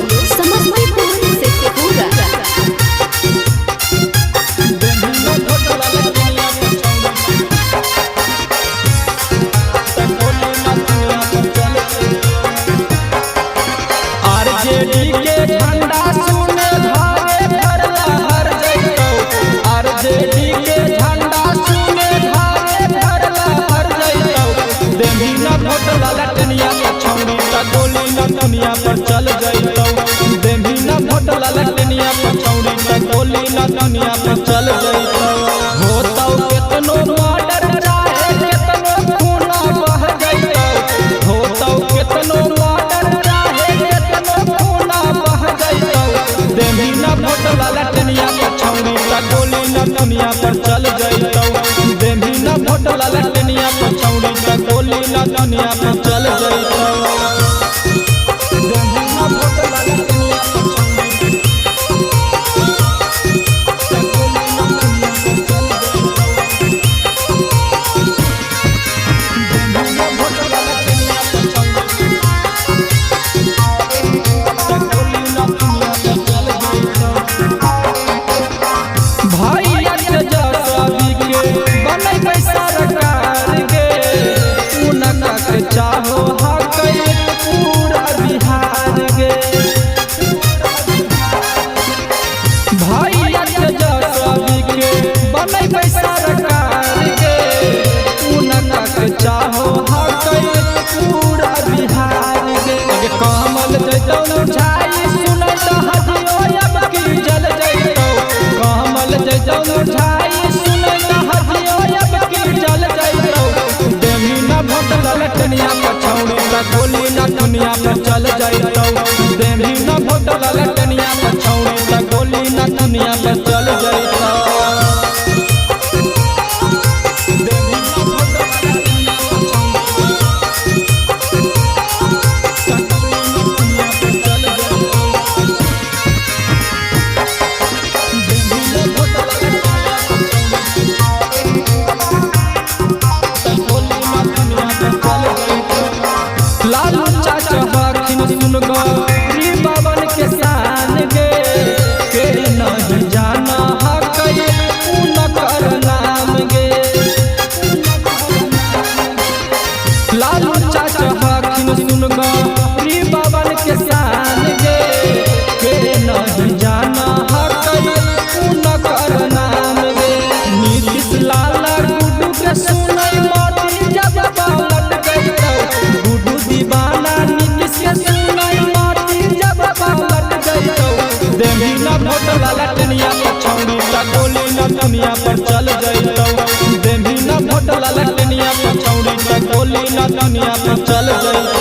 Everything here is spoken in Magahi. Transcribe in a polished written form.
समस्तीपुर शेखपुरा। आरजेडी के झंडा सुने घरे घर लहर जइतौ। आरजेडी के झंडा सुने घरे घर लहर जइतौ। देही न वोट ललटनिया पर छौरी त गोली न दुनिया पर चल जइतौ। देही न वोट ललटनिया पर छौरी त गोली न दुनिया पर चल जइतौ। होतौ केतनो मर्डर चाहे केतनो खून बह जइतौ। होतौ केतनो मर्डर चाहे केतनो खून बह जइतौ। देही न वोट ललटनिया पर छौरी त गोली न दुनिया पर चल जइतौ। देही न वोट ललटनिया पर छौरी त गोली न दुनिया पर चल जइतौ। देही न वोट ललटनिया पर छौरी त गोली न दुनिया पर चल जइतौ। देही न वोट ललटनिया पर छौरी त गोली न दुनिया पर चल जइतौ। भैया के जसबी के बनैबै सरकार गे, उनका के चाहो हकै पूरा बिहार गे। भैया के जसबी के बनैबै सरकार गे, उनका के चाहो हकै पूरा बिहार गे। अगे कमल जइतौ मुरझाई सुनै त हजियो अब की जल जइतौ। कमल जइतौ मुरझाई सुनै त हजियो अब की जल जइतौ। देही न वोट ललटनिया पर छौरी त गोली न दुनिया पर चल जइतौ। देही न वोट ललटनिया पर छौरी त गोली न दुनिया पर चल जइतौ। देही न वोट ललटनिया पर छौरी त गोली न दुनिया पर चल जइतौ। देही न वोट ललटनिया पर छौरी त गोली न दुनिया पर चल जइतौ। लालू चाचा हखिन सुन गरीबवन के शान गे, के नहीं जाना हकै उनकर नाम गे। लालू चाचा हखिन सुन गरीबवन के शान गे, के नहीं जाना हकै उनकर नाम गे। नीतीश लाल गुड्डू के सुनै मोदी जब पलट जइतौ। गुड्डू दीवाना नीतीश के सुनै मोदी जब पलट जइतौ। देही न वोट ललटनिया पर छौरी त गोली न दुनिया पर चल जइतौ। देही न वोट ललटनिया पर छौरी त गोली न दुनिया पर चल जइतौ।